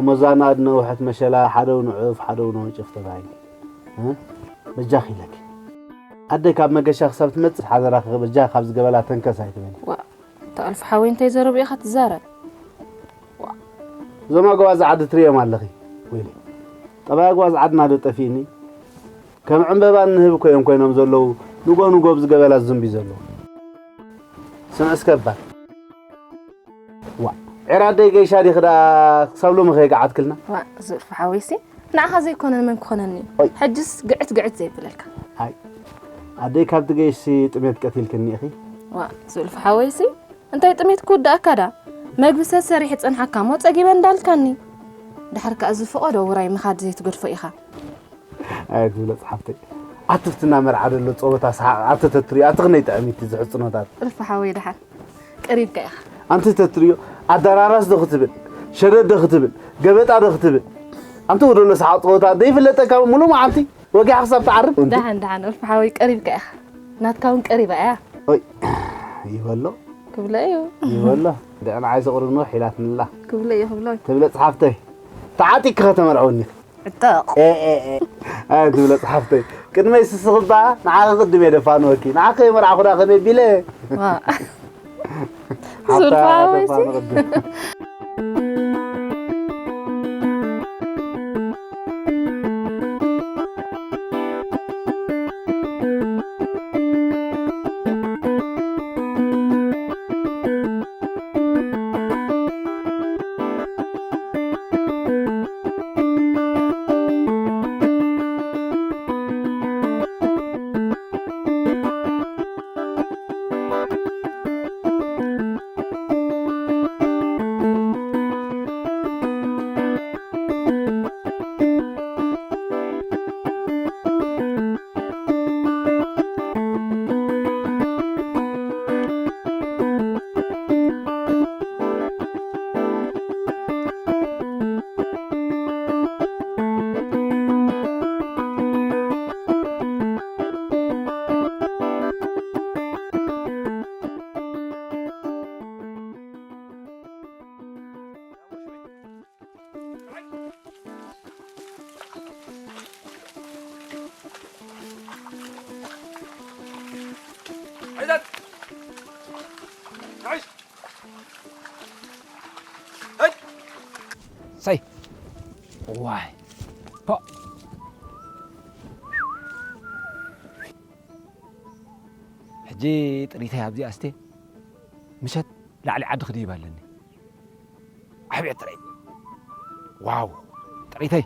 ሞዛና ኣድነውሐት መሸላ ሓደው ንዑፍ ሓደው ንወንጭፍ ተባሂሉ። እ? በጃኺ ኢለኪ። ኣደይ ካብ መገሻ ክሳብ ትመጽእ ሓደራኺ በጃ ካብ ዝገበላ ተንከስ ኣይትበሊ። ዋ፣ ተኣልፎ ሓወይ እንታይ ዘረቡ ኢኻ ትዛረብ? ዋ፣ እዞም ኣጓባዝ ዓዲ ትርእዮም ኣለኺ። ወይለይ። ጠባይ ኣጓባዝ ዓድና ዶ ጠፊእኒ? ከም ዕምበባ ንህብ እኮ እዮም ኮይኖም ዘለዉ። ንጎ ንጎ ብዝገበላ ዝዝንቢ ዘለዉ። ስምዕ እስከ እባ። ዋ፣ ዒራ ኣደይ ገይሻ ዲኺ ደኣ ክሳብ ሎሚ ከይገዓትክልና? ዋ፣ ዙልፊ ሓወይሲ፣ ንዓኻ ዘይኮነ ንመን ክኾነኒ? ኦይ። ሕጅስ ግዕት ግዕት ዘይብለልካ። ኣይ፣ ኣደይ ካብቲ ገይሽሲ ጥሜት ቀቲልክኒ ኢኺ። ዋ፣ ዙልፊ ሓወይሲ፣ እንታይ ጥሜት ክውድኣካ ዳ? መግቢ ሰሰሪሕ ጸንሓካ እሞ ጸጊበ እንዳልካኒ። ድሓር ከኣ ዝፈቐዶ ውራይ ምኻድ ዘይትገድፎ ኢኻ። ኣይ ትብለ ጸሓፍተይ። ኣትፍትና መርዓ ደሎ ጸወታ ሰሓቕ ኣተ ተትሪኦ ኣትኽነይ ጥዕሚቲ ዝሕጽኖታት። እልፊ ሓወይ ደሓን ቀሪብካ ኢኻ። ኣንቲ ተትሪኦ ኣዳራራስ ዶ ክትብል፣ ሸደድ ዶ ክትብል፣ ገበጣ ዶ ክትብል። ኣንቲ ወደሎ ሰሓቕ ጸወታ ዘይፍለጠካ ሙሉ መዓልቲ ወጊሕ ክሳብ ትዓርብ። ደሓን ደሓን እልፊ ሓወይ ቀሪብካ ኢኻ። ናትካ እውን ቀሪባ እያ። ኦይ ይበሎ ክብለ እዩ። ይበሎ። ደዕና ዓይሰ ቁርብ ንውሕ ኢላትንላ። ክብለ እዩ ክብሎ። ትብለ ጸሓፍተይ። ተዓጢቅኪ ከተመርዕውኒ። ዕጠቕ። ኤ፣ ኤ፣ ኤ። ኣይ ትብለ ጸሓፍተይ። ቅድመይ ስስኽባ ንዓኺ ቅድም እየ ደፋንወኪ። ንዓኺ ከይመርዓኹ ዳ ከመይ ቢለ? ዋ። ሓብታ ዙልፋ ወይሲ? ደፋን ቅድም። ሰይ። ዋይ። ፖ። ሕጂ ጥሪተይ ኣብዚኣ እስቴ ምሸት ላዕሊ ዓዲ ክድይብ ኣለኒ። ኣቤት ጥራይ። ዋው። ጥሪተይ።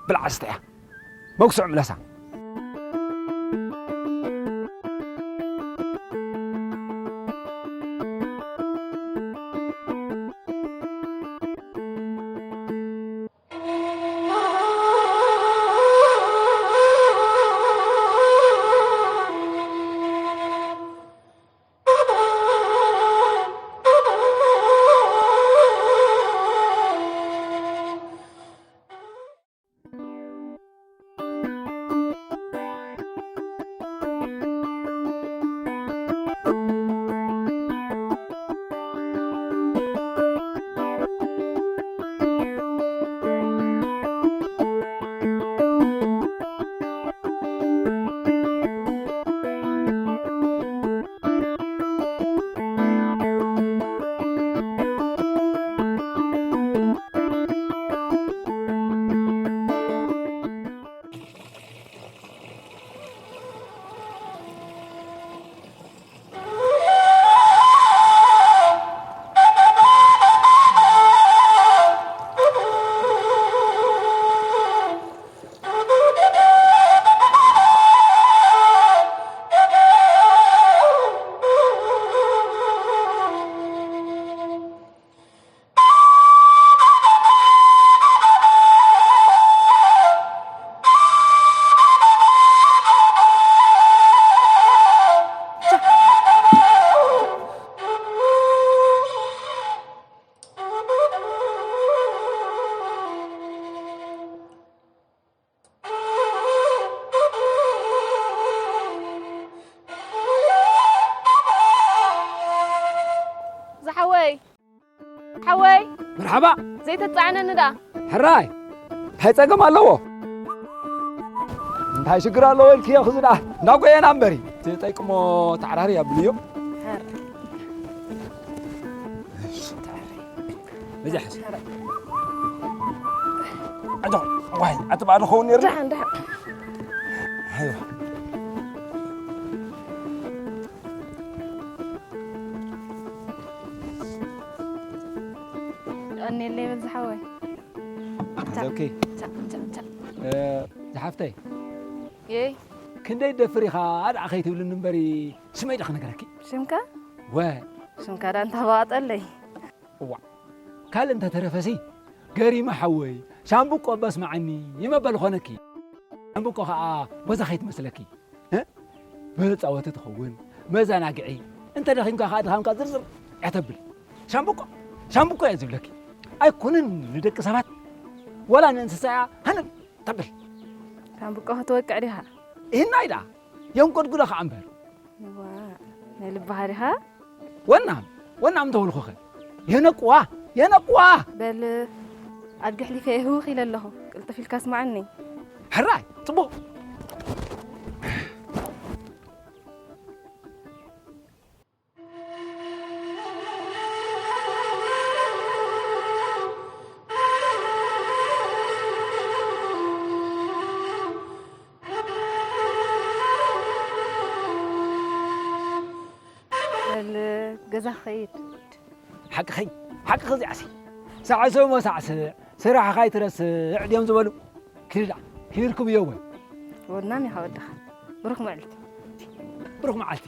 ብልዓ ስተያ። መጉስዕ ምለሳ። ዝሓወይ፣ ሓወይ። መርሓባ። ዘይተጻዕነኒ ደኣ? ሕራይ፣ እንታይ ጸገም ኣለዎ? እንታይ ሽግር ኣለዎ ኢልክዮ ክዝዳ? እንዳጎየና እምበሪ። እቲ ጠይቅሞ ተዓራሪ ኣብልዮ። በዚ ሓስ። ኣጆኹም፣ ዋይ፣ ኣቲ በዓል ክኸውን ነይሩ። ደሓን፣ ደሓን። ኣይዋ። ቀኒለይ በዚ ሓወይ። ኣዘብኪ። ቻ፣ ቻ፣ ቻ። እ፣ ዝሓፍተይ። የይ። ክንደይ ደፍር ኢኻ ደኣ ከይትብልኒ እምበሪ፣ ስመይ ዶ ክነግረኪ? ሽምካ? ወ። ሽምካ ደኣ እንተባቐጠለይ። እዋእ፣ ካልእ እንተተረፈሲ፣ ገሪማ ሓወይ፣ ሻምብቆ እባ ስምዓኒ ይመበል ኾነኪ። ሻምብቆ ኸኣ በዛ ከይትመስለኪ፣ እ? መጻወቲ ትኸውን፣ መዘናግዒ፣ እንተ ደኺምካ ኸኣ ድኻምካ ዝርዝር እያ ተብል። ሻምብቆ፣ ሻምብቆ እየ ዝብለኪ። ኣይኮነን ንደቂ ሰባት፣ ወላ ንእንስሳ እያ ሃነን ተብል። ሻምብቆ ክትወቅዕ ዲኻ? ይህናይ ደኣ፣ የንቆድጉዶ ኸኣ እምበር። እዋ፣ ናይ ልብኻ ዲኻ? ወናም፣ ወናም እንተበልኩኸ? የነቅዋ፣ የነቅዋ! በል፣ ኣድጊ ኣሕሊፈ እየ ህውኽ ኢለ ኣለኹ። ቅልጥፍ ኢልካ ስምዓኒ። ሕራይ፣ ጽቡቕ። በል፣ ገዛ ክኸይድ። ሓቅኺ፣ ሓቅኺ እዚኣሲ። ሳዕስዕ እሞ ሳዕስዕ፣ ስራሕኻ ኣይትረስዕ ድዮም ዝበሉ። ኪድ ደኣ፣ ኪድ ርክብዮ ወይ። ወናም ኢኻ ወድኻ። ብሩኽ መዓልቲ። ብሩኽ መዓልቲ።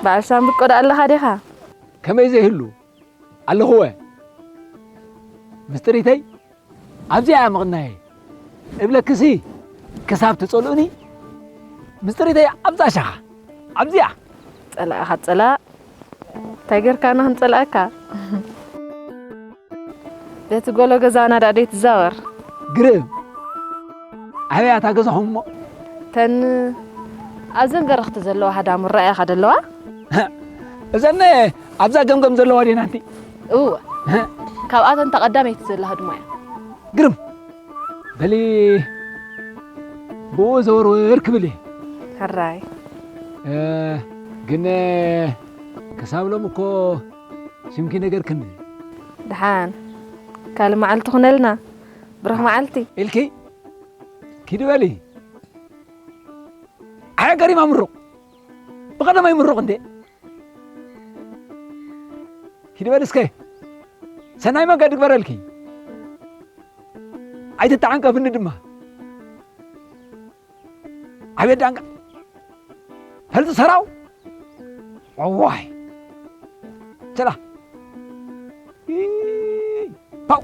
በዓል ሻምብቆ ደኣ ኣለኻ ዲኻ? ከመይ ዘይህሉ? ኣለኹወ። ምስጢሪተይ ኣብዚኣ እያ ምቕናየይ። እብለክሲ ክሳብ ትጸልኡኒ፣ ምስጢሪተይ ኣብዛ ሻኻ፣ ኣብዚኣ። ጸላእኻ ጸላእ፣ እንታይ ጌርካና ክንጸልኣካ? በቲ ጎሎ ገዛና ደኣ ደይትዛወር። ግርም። ኣበይ እያ እታ ገዛኹም እሞ? ተን ኣብዘን በረኽቲ ዘለዋ ሃዳሙ ርኣያኻ ደለዋ? እዘን ኣብዛ ገምገም ዘለዋ ዲና ኣንቲ? እወ። ካብኣተን እታ ቀዳመይቲ ዘላ ህድሞ እያ። ግርም። በሊ ብኡ ዘወርወር ክብል እየ። ሕራይ። እ፣ ግን ክሳብ ሎም እኮ ሽምኪ ነገርክኒ። ደሓን ካልእ መዓልቲ ኩነልና። ብሩኽ መዓልቲ። ኢልኪ ኪዲ በሊ። ኣየ ገሪማ ምሩቕ። ብቐደመይ ምሩቕ እንዴ። ኪዲ በሊ እስከ። ሰናይ መንገዲ ግበረልኪ። ኣይትተዓንቀፍኒ ድማ። ኣቤት ዳንጋ። ፈልጥ ሰራው። ዋይ። ቸላ። ፓው።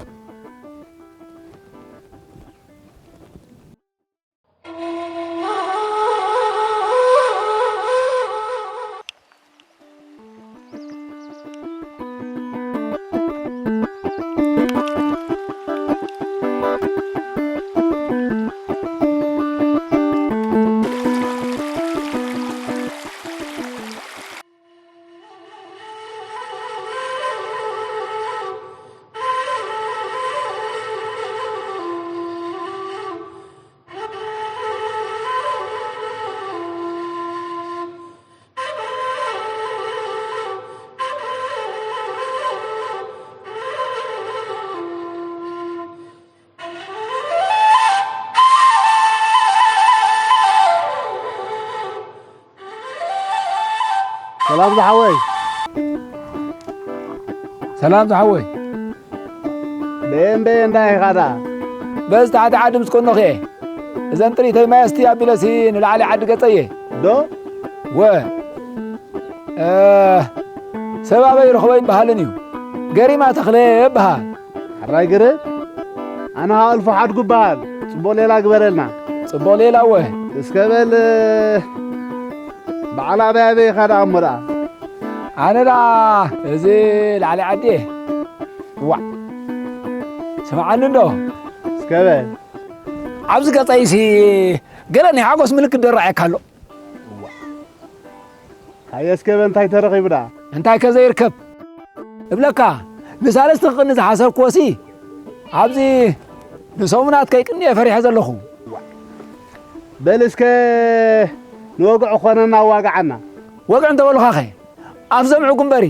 ሰላም ዝሓወይ። ሰላም ዝሓወይ። በየን በየን እንታይ ኢኻ ደኣ? በዚ ታሕቲ ዓዲ ምስ ኮኖ ኸየ። እዘን ጥሪተይ ማይ ኣስትይ ኣቢለሲ ንላዕሊ ዓዲ ገጸየ። ዶ? ወ። እ፣ ሰብ ኣበይ ይረኽቦ ይበሃልን እዩ። ገሪማ ተኽለ ይበሃል። ሕራይ ግርም። ኣነ ኸኣ ኣልፎ ሓድጉ እበሃል። ጽቡቕ ሌላ ግበረልና። ጽቡቕ ሌላ እወ። እስከ በል፣ በዓል ኣበይ ኣበይ ኢኻ ደኣ እሞ ደኣ? ኣነ ደኣ እዚ ላዕሊ ዓዲ እየ። እዋእ፣ ስምዓኒ እንዶ። እስከ በል። ኣብዚ ገጸይሲ ገለ ናይ ሓጎስ ምልክት ደራኣየካ ኣሎ። እዋእ። ሃየ እስከ በል እንታይ ተረኺቡ ደኣ? እንታይ ከ ዘይርከብ? እብለካ፣ ንሳልስቲ ክቕኒ ዝሓሰብክዎሲ፣ ኣብዚ ንሰሙናት ከይቅንየ ፈሪሐ ዘለኹ። በል እስከ ንወግዒ ክኾነና ኣዋግዓና። ወግዒ እንተበሉኻኸ፣ ኣፍ ዘምዕጉ እምበሪ፣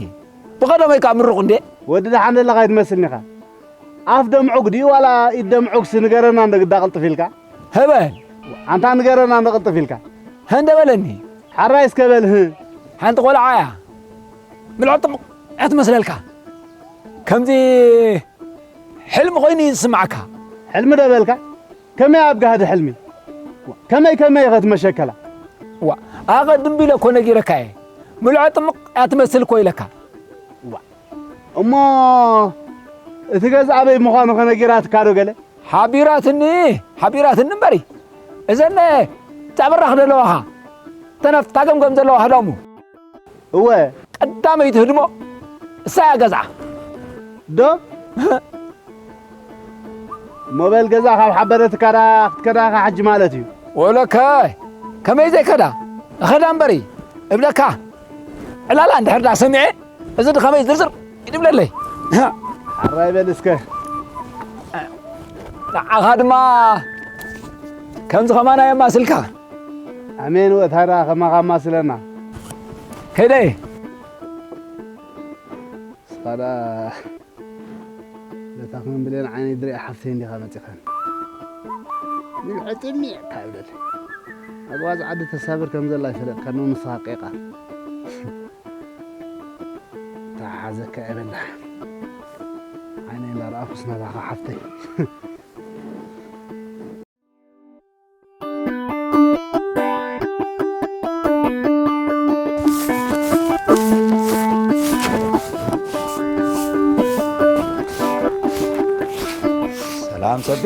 ብቐደመይ ከኣ ምሩቕ እንዴ? ወዲ ደሓን ዘለኻ ኣይትመስልን ኢኻ። ኣፍ ደምዑግ ድዩ ዋላ ኢድ ደምዑግሲ ንገረና እንዶ ግዳ ቅልጥፍ ኢልካ። ህበል። ኣንታ ንገረና እንዶ ቅልጥፍ ኢልካ። ህንደ በለኒ። ሓራይ እስከ በል፣ ህ። ሓንቲ ቆልዓ እያ። ምልዕጥም እያ ትመስለልካ። ከምዚ ሕልሚ ኮይኑ እዩ ዝስምዓካ። ሕልሚ ዶ በልካ? ከመይ ኣብ ጋህዲ ሕልሚ? ከመይ ከመይ ኢኸ ትመሸከላ? ዋ፣ ኣቐድም ቢለ እኮ ነጊረካ እየ። ምልዕጥም እያ ትመስል እኮ ኢለካ። ዋ፣ እሞ እቲ ገዛ ኣበይ ምዃኑ ከነጊራትካ ዶ ገለ? ሓቢራትኒ፣ ሓቢራትኒ እምበሪ። እዘን ጫብራኽ ዘለዋኻ፣ ተነፍታ ገምገም ዘለዋ ህዳሙ። እወ። ቀዳመይቲ ህድሞ እሳ እያ ገዝኣ። ዶ? እሞ በል ገዛ ካብ ሓበረትካ ዳ ክትከዳ ኢኻ ሕጂ ማለት እዩ። ወለከ ከመይ ዘይከዳ? እኸዳ እምበሪ እብለካ። ዕላላ እንድሕር ዳ ሰሚዐ፣ እዚ ድኸመይ ዝርዝር ይድብለለይ። ሓራይ በል እስከ። ንዓኻ ድማ ከምዚ ኸማና የማስልካ። ኣሜን፣ ወእታ ደኣ ኸማኻ ኣማስለና። ከይደ። ንስኻ ደኣ በታ ከም ብሌን ዓይነይ ድሪያ ሓፍተይ እንዲኻ መጺኻን። ምልዕጥኒ እካ ይብል። ኣብ ዋዛ ዓዲ ተሳብር ከም ዘላ ይፈለጥካ፣ ኖ ንስኻ ቄቓ። ተሓዘካ የበላ። ዓይነይ እንዳረኣኩስ ናባኻ ሓፍተይ። ሰላም ሰቤ።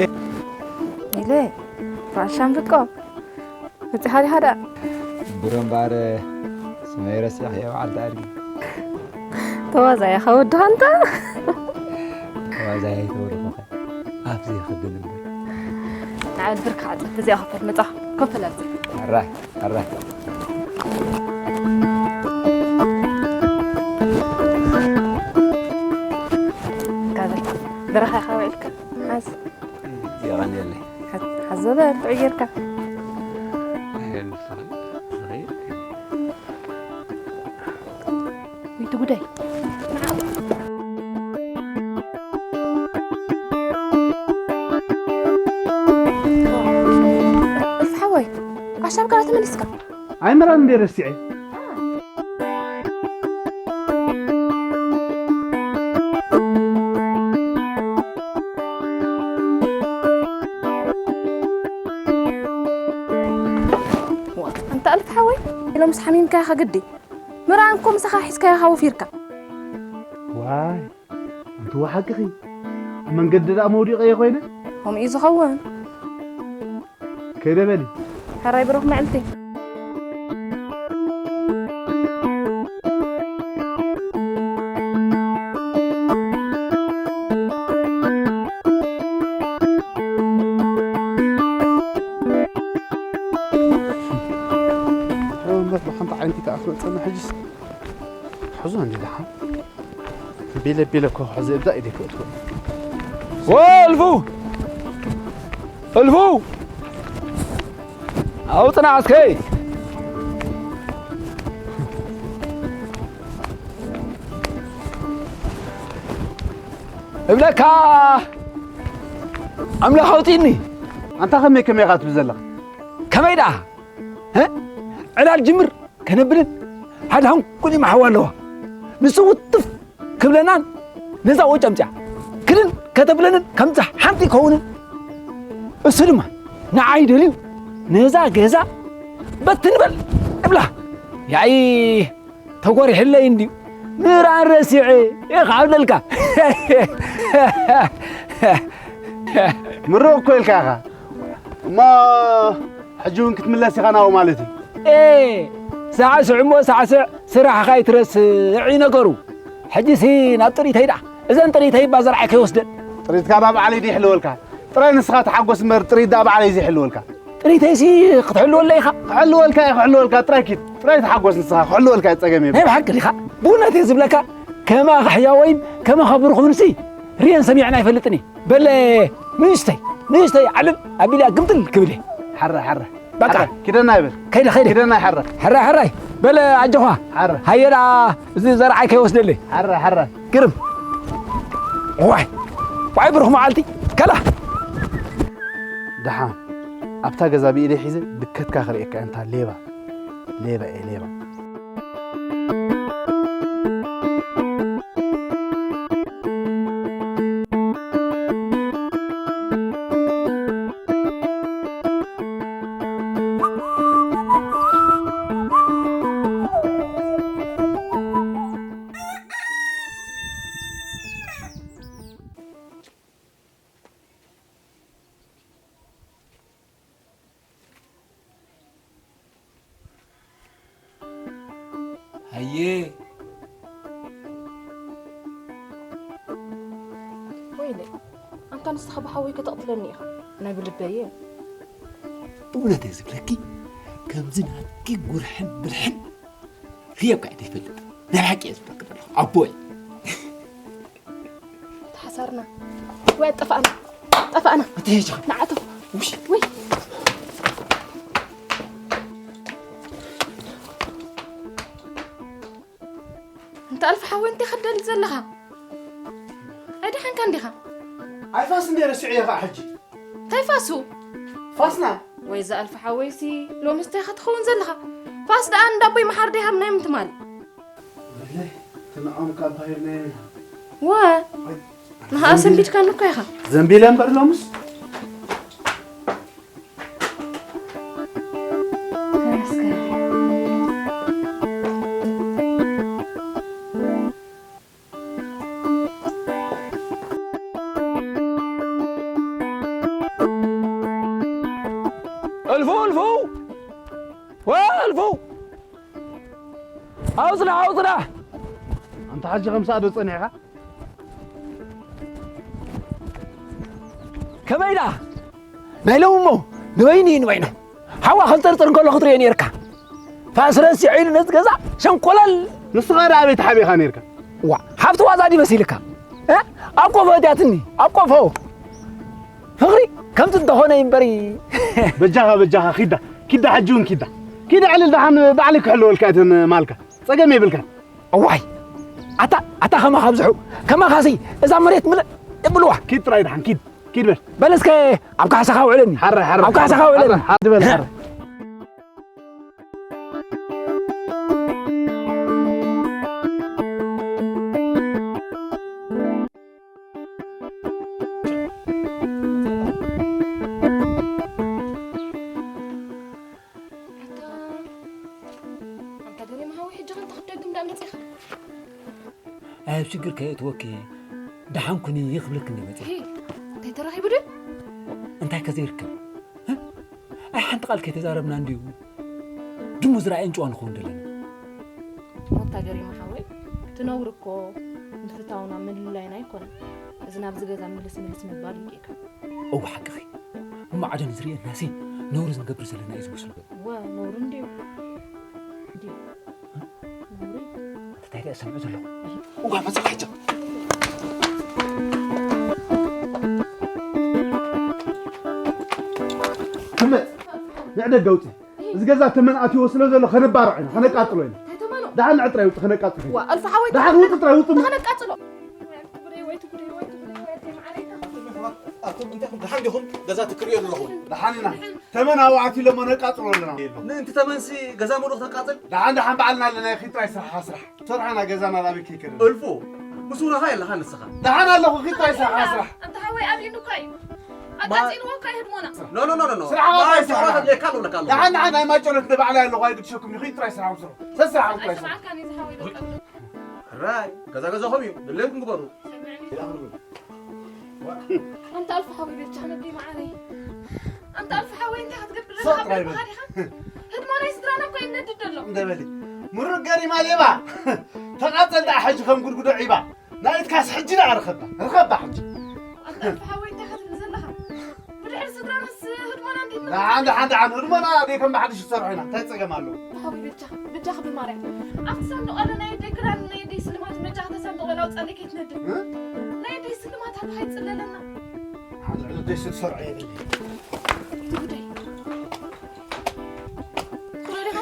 ኢለ ፋሻን ፍቆ መጺኻ ዲኻ ደኣ? ብሮ እምበኣር ስመይ ረሲዕኽዮ በዓልቲ ኣድጊ። ተዋዛይ ኢኻ ወዲ ሃንታ። ተዋዛይ ኣይተወልኹኸ። ኣፍ ዘይኽድን እምበር። ንዓይ ብርካ ዓጸት እዚኣ ኮፍ በል መጻ። ኮፍ በል ኣብዚ። ኣራይ፣ ኣራይ። ካበል። በረኻ ኢኻ ውዒልካ። ሓዝ። የቐንየለይ። ሓዝ-፣ ሓዝ በል፣ ጥዑይ ጌርካ። ኣየንፋል። ወይ እቲ ጉዳይ። እፍ ሓወይ፣ ዓሻ ኣብ ገዛ ተመሊስካ? ኣይመራን እንዴ ረሲዐ። ዋ፣ ኣንታ ኣልፍ ሓወይ፣ ኢሎምስ ሓሚምካ ኢኻ ግዲ። ምርኣን እኮ ምሳኻ ሒዝካዮ ሃወፊርካ። ዋይ፣ ኣንቲ ወሓቅኺ። ኣብ መንገዲ ደኣ መውዲቐዮ ኮይነ? ከምኡ እዩ ዝኸውን። ከይደ በሊ። ሕራይ ብሩኽ መዕልቲ። እምበር ብሓንቲ ዓይንቲ ከኣ ክመጸና ሕጅስ። ሕዞ እንዲ ደሓን። ቢለ ቢለ እኮ ሕዚ እብዛ ኢደ ክእትዎ። ወ እልፉ! እልፉ! ኣውፅና እስከ! እብለካ ኣምላኽ ኣውፅእኒ። ኣንታ ከመይ ከመይ ኢኻ ትብል ዘለኻ? ከመይ ደኣ? እ? ዕላል ጅምር ከነብልን ሓደ ሓንኩል ይመሓዋ ኣለዋ። ንሱ ውትፍ ክብለናን ነዛ ወጭ ኣምፅኣ ክድን ከተብለንን ከምዛ ሓንቲ ይከውንን። እሱ ድማ ንዓይ ደልዩ ነዛ ገዛ በትኒ በል እብላ። ያኢ ተጓሪሕለይ እንድዩ። ምራን ረሲዐ ኢኻ ኣብለልካ። ምሩቕ እኮ ኢልካ ኢኻ። እሞ ሕጂ እውን ክትምለስ ኢኻ ናብኡ ማለት እዩ። ኤ፣ ሳዕስዕ እሞ ሳዕስዕ፣ ስራሕኻ ኣይትረስዕ እዩ ነገሩ። ሕጂሲ ናብ ጥሪተይ ደኣ፣ እዘን ጥሪተይ እባ ዘርዓይ ከይወስደን። ጥሪትካ ደኣ ባዕለይ ድየ ይሕልወልካ? ጥራይ ንስኻ ተሓጎስ እምበር፣ ጥሪት ደኣ ባዕለይ እዩ ዝሕልወልካ። ጥሪተይሲ ክትሕልወለይ ኢኻ? ክሕልወልካ እየ፣ ክሕልወልካ። ጥራይ ኪድ፣ ጥራይ ተሓጎስ ንስኻ፣ ክሕልወልካ እየ፣ ጸገም የብሉን። ናይ ብሓቂ ዲኻ? ብእውነት እየ ዝብለካ፣ ከማኻ ሕያወይን ከማኻ ብሩኽ ምንሲ ርእየን ሰሚዐን ኣይፈልጥን እየ። በለ ንእሽተይ፣ ንእሽተይ ዓለም ኣቢላ ግምጥል ክብል እየ። ሓረ፣ ሓረ። በቃ። ሓረ፣ ኪደና ይበል። ከይደ፣ ከይደ። ኪደና ይሓረ። ሕራይ፣ ሕራይ። በለ ኣጆኻ። ሓረ። ሃየ ደኣ፣ እዚ ዘርዓይ ከይወስደለይ። ሓረ፣ ሓረ። ግርም። ዋይ፣ ዋይ ብሩኽ መዓልቲ። ከላ። ደሓን። ኣብታ ገዛ ብኢደይ ሒዘ ድከትካ ክርእየካ፣ እንታ ሌባ። ሌባ እየ፣ ሌባ። ሃየ። ወይለይ፣ ኣንታ ንስኻ ብሓወይ ከተቕትለኒ ኢኻ። ናይ ብልበይ እየ። ብእውነት እየ ዝብለኪ፣ ከምዚ ናትኪ ጉርሕን ብልሕን ርእየካ እየ ዘይፈልጥ። ናይ ብሓቂ እየ ዝብለኪ ዘለኹ፣ ኣቦይ። ተሓሳርና። ወይ ኣጠፋእና። ጠፋእና። ኣቲ ሄጂ። ንዓቶ። ውሽ። ወይ። እንተ ኣልፍ ሓወይ እንታይ ከደሊ ዘለኻ? ኣይደሓንካ እንዲኻ? ኣይ ፋስ እንደ ረሲዑ እየ ኸዓ ሕጂ። እንታይ ፋሱ? ፋስና። ወይ እዛ ኣልፍ ሓወይሲ ሎምስ እንታይ ኸትኸውን ዘለኻ? ፋስ ደኣ እንዳቦይ መሓር ደይ ሃብናዮም ትማል። ወይለይ፣ ትንዖም ካብ ባሂርናዮ ኢና። ወ፣ ንኸኣ ሰንቢድካኒ እኮ ኢኻ። ዘንቢለ እምበር ሎምስ። ተመስገን። እልፉ፣ እልፉ! ወ፣ እልፉ! ኣውፅና፣ ኣውፅና! ኣንታ ሕጂ ከም ሳዕዶ ጸኒሕካ? ከመይ ደኣ? ናይ ሎሚ እሞ ንበይኑ እዩ ንበይኑ። ሓዋ ከንጠርጥር እንከሎ ክትርእዮ ነይርካ። ፋስ ረሲዑ ኢሉ ነቲ ገዛ ሸንኮለል። ንስኻ ደኣ ኣበይ ተሓቢእኻ ነይርካ? ዋ፣ ሃብቲ ዋዛ ድዩ መሲልካ? እ? ኣብ ቆፎ እትያትኒ፣ ኣብ ቆፎ። ፍቕሪ ከምቲ እንተኾነ እዩ እምበሪ። በጃኻ፣ በጃኻ፣ ኪዳ፣ ኪዳ፣ ሕጂ እውን ኪዳ። ኪዳ ዕልል ደሓን ባዕለይ ክሕልወልካ እተን ማልካ። ጸገም የብልካን። እዋይ፣ ኣታ፣ ኣታ ከማኻ ኣብዝሑ። ከማኻሲ እዛ መሬት ምልእ የብልዋ። ኪድ ጥራይ ደሓን፣ ኪድ፣ ኪድ በል። በል እስከ ኣብ ካሕሳኻ ውዕለኒ። ሓረ፣ ሓረ፣ ኣብ ካሕሳኻ ውዕለኒ። ሓረ፣ ሓረ፣ በል፣ ሓረ። ኣታ፣ ኣንታ ገሪማ ሓወይ፣ ሕጂ ኸ እንታይ ክትደግም ደኣ መጺኻ? ኣብ ሽግር ከየእትወኪ፣ ደሓን ኩኒ ክብለኪ እንደ መጺኣ። ሂ፣ እንታይ ተራኺቡ ድዩ? እንታይ ከ ዘይርከብ? እ? ኣይ ሓንቲ ቃል ከይተዛረብና እንድዩ ድሙ ዝረኣየን ጭዋ ንኸውን ዘለና። ኣታ ገሪማ ሓወይ፣ እቲ ነውሪ እኮ ምፍታውና ምልላይና ኣይኮነን። እዚ ናብዚ ገዛ ምልስ ምልስ ምባል እዩ ጌጋ። እወ ሓቅኺ። እሞ ዓደን ዝርእየናሲ ነውሪ ዝንገብር ዘለና እዩ ዝመስሎ። እወ፣ ነውሪ እንድዩ። እንድዩ። ነውሪ። እንታይ ደኣ ሰምዑ ዘለኹ? እዋ መጽእ ሕጂ። ክመጽ። ንዕደጋ ውጽእ። እዚ ገዛ ተመን ኣትይዎ ስለ ዘሎ ከነባርዖ ኢና፣ ከነቃጽሎ ኢና። እንታይ ተመኑ? ደሓን ንዕጥራይ ውጽእ፣ ከነቃጽሎ ኢና። ዋ፣ ኣልፋ ሓወይ፣ ደሓን ውጽእ ጥራይ ውጽእ። ከነቃጽሎ። ኣቱም እንታይ ደሓን ዲኹም? ገዛ ትክርዮ ኣለኹም። ደሓን ኢና። ተመን ኣብኡ ኣትዩ እሞ ነቃጽሎ ኣለና። ንእንቲ ተመንሲ ገዛ ሙሉእ ተቃጽል? ደሓን፣ ደሓን ባዕልና ኣለና። ይኺድ ጥራይ ስራሕኻ ስራሕ። ሰርሓና ገዛና ናበይ ከይከደና? እልፉ፣ ምስ ውራኻ የለኻ ንስኻ። ደሓን ኣለኹ፣ ኺድ ጥራይ ስራሕኻ ስራሕ። ኣንታ ሓወይ ኣብዩኒ እኮ እዩ። ኣቃጺልዎ እኮ እዩ ህድሞና። ኖ፣ ኖ፣ ኖ፣ ኖ፣ ኖ። ስራሕ ማይ ኣባይ ስራሕ ስራሕ። ኣድልየካ ኣለካ ኣለኹ። ደሓን፣ ደሓን ኣይማጨሎት ንባዕላ ኣለኹ፣ ኣይግድሸኩም። ይኺድ ጥራይ ስራሕ ስራሕ። ሰብ ስራሕ ጥራይ ስራሕ። ኣይሰማዕካን እዩ ዝሓወይ በቃ። ሕራይ፣ ገዛ ገዛኹም እዩ። ድሌትኩም ግበሩ። ኣንታ ኣልፋ ሓወይ በጃ ነብይ መዓረይ። ኣንታ ኣልፋ ሓወይ፣ እንታይ ክትገብር ሶጥ ዘለኻ? ናይ በል። ብኻ ዲኻ? ህድሞ ናይ ስድራና እኮ ይነድድ ዘሎ። እንደ በሊ። ምሩቅ ገሪማ ሌባ። ተቓጸል ደኣ ሕጂ ከም ጉድጉዶ ዒባ። ናይትካስ ሕጂ ደኣ ርኸባ። ርኸባ ሕጂ። ኣንታ ኣልፋ ሓወይ፣ እንታይ ክትብል ዘለኻ? ብድሕሪ ስድራናስ ህድሞና እንዴት ንኽእል? ደሓን፣ ደሓን፣ ደሓን። ህድሞና ደይ ከም ብሓድሽ ዝሰርሑ ኢና። እንታይ ጸገም ኣለዎ? ሓወይ፣ በጃኻ፣ በጃኻ ብማርያም። ኣብቲ ሳንዱቕ ኣሎ ናይ ኣደይ ክዳን፣ ናይ ኣደይ ስልማት፣ በጃኻ ተሳንዱቕ በል ኣውጻለይ ከይትነድድ። እ? ናይ ኣደይ ስልማት ኣሎ፣ ኣይጽለለና። ሓደ ዕለት ደስ ዝሰርዖ የለን። እቲ ጉዳይ። ትብሎ ዲኻ?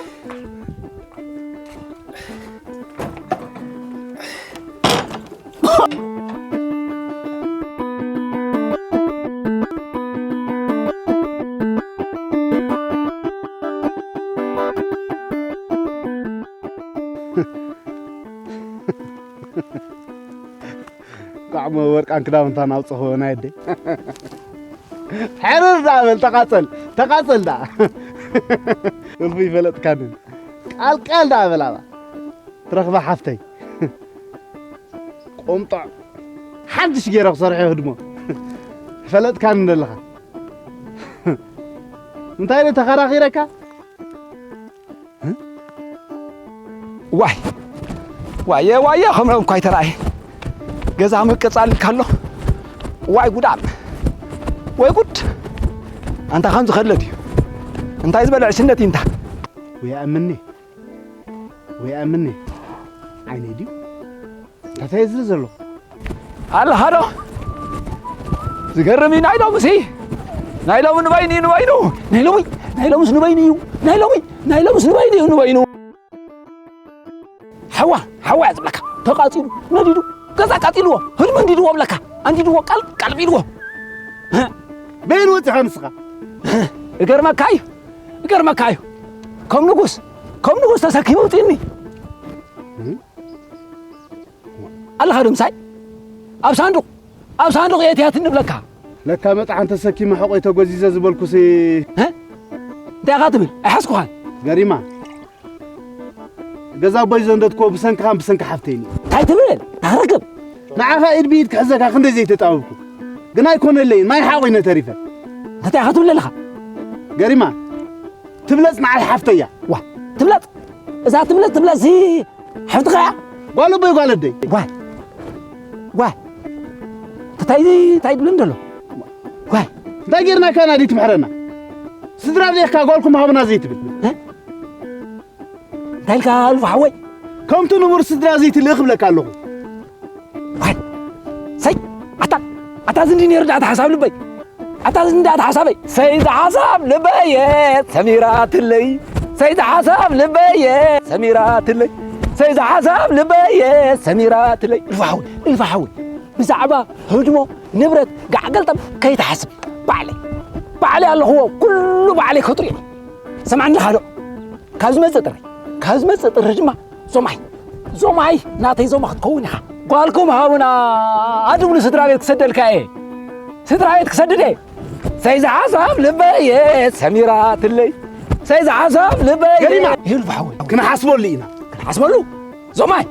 ጣዕሞ ወርቃን ክዳውንታን ኣውፅኽዎ ናይ ኣደይ። ሕርር ደኣ በል፣ ተቓጸል፣ ተቓጸል ደኣ። እልፉ ይፈለጥካንን። ቃልቃል ደኣ በል ኣባ። ትረኽባ ሓፍተይ። ቆምጣዕ። ሓድሽ ገይረ ክሰርሖ ህድሞ። ፈለጥካኒ ዘለኻ። እንታይ ዶ ተኸራኺረካ? ዋይ፣ ዋየ፣ ዋየ፣ ከምኦም እኳ ኣይተራእየ። ገዛ ምቅጻል ኢልካ ኣሎ። ዋይ ጉዳም። ወይ ጉድ። ኣንታ ከምዚ ከለ ድዩ? እንታይ ዝበለ ዕሽነት እዩ እንታ? ወይ ኣምኒ። ወይ ኣምኒ። ዓይነይ ድዩ? እንታይ ዝብል ዘሎ? ኣለኻ ዶ? ዝገርም እዩ ናይ ሎምሲ። ናይ ሎሚ ንበይኑ እዩ፣ ንበይኑ። ናይ ሎሚ፣ ናይ ሎምስ ንበይኑ እዩ። ናይ ሎሚ፣ ናይ ሎምስ ንበይኑ እዩ፣ ንበይኑ። ሓዋ፣ ሓዋ እያ ዝብለካ። ተቃጺሉ፣ ነዲዱ፣ ገዛ ኣቃጺልዎ፣ ህድሞ ኣንዲድዎ ብለካ። ኣንዲድዎ፣ ቃል፣ ቃል ቢልዎ። በይን ወጺኻ ንስኻ። እገርመካ እዩ፣ እገርመካ እዩ። ከም ንጉስ፣ ከም ንጉስ ተሰኪሙ ውጺእኒ። ኣለኻ ዶ ምሳይ? ኣብ ሳንዱቕ፣ ኣብ ሳንዱቕ የእትያትኒ ብለካ። ለካ መጥዓን ተሰኪመ ሕቖይ ተጎዚዘ ዝበልኩሲ። እ? እንታይ ኢኻ ትብል? ኣይሓዝኩኻን። ገሪማ። ገዛ ኣቦይ ዘንደትኮ ብሰንክኻን ብሰንኪ ሓፍተይን እዩ። እንታይ ትብል? ኣታ ርግም። ንዓኻ ኢድ ብኢድ ክሕዘካ ክንደይ ዘይተጣበብኩ። ግን ኣይኮነለይን፣ ማይ ሓቖይነ ተሪፈ። እንታይ ኢኻ ትብል ዘለኻ? ገሪማ፣ ትብለጽ ንዓይ ሓፍተይ እያ። ዋ፣ ትብለጽ? እዛ ትብለጽ፣ ትብለጽ፣ እዚ ሓፍትኻ እያ? ጓል ኣቦይ ጓል ኣደይ። ጓል፣ ጓል። እንታይ፣ እንታይ ትብል እንደሎ? ጓል። እንታይ ጌርናካ ኢና ድዩ ትምሕረና? ስድራ ርኢኻ ጓልኩም ሃቡና ዘይትብል? እ? እንታይ ኢልካ ኣልፉ ሓወይ? ከምቲ ንቡር ስድራ ዘይትልእኽ እብለካ ኣለኹ። ዋይ፣ ሰይ፣ ኣታ፣ ኣታ ዝንዲ ነይሩ ዳኣ ሓሳብ ልበይ። ኣታ ዝንዲ ዳኣ ሓሳበይ። ሰይ ዝሓሳብ ልበየ ሰሚራትለይ። ሰይ ዝሓሳብ ልበየ ሰሚራትለይ። ሰይ ዝሓሳብ ልበየ ሰሚራትለይ። እልፋ ሓወይ፣ እልፋ ሓወይ። ብዛዕባ ህድሞ፣ ንብረት፣ ጋዕ ገልጠም ከይትሓስብ። ባዕለይ፣ ባዕለይ ኣለኽዎ። ኩሉ ባዕለይ ከጥርዮ። ሰማዕኒ ዶ? ካብ ዝመጽእ ጥራይ፣ ካብ ዝመጽእ ጥሪ ድማ ዞማይ፣ ዞማይ፣ ናተይ ዞማ ክትከውን ኢኻ። ጓልኩም ሃቡና ኣድብሉ ስድራ ቤት ክሰደልካ እየ። ስድራ ቤት ክሰድድ እየ። ሰይ ዝሓሳብ ልበየ ሰሚራትለይ። ሰይ ዝሓሳብ ልበየ። ገሪማ። ይህሉ ብሓወይ። ክንሓስበሉ ኢና። ክንሓስበሉ? ዞማይ።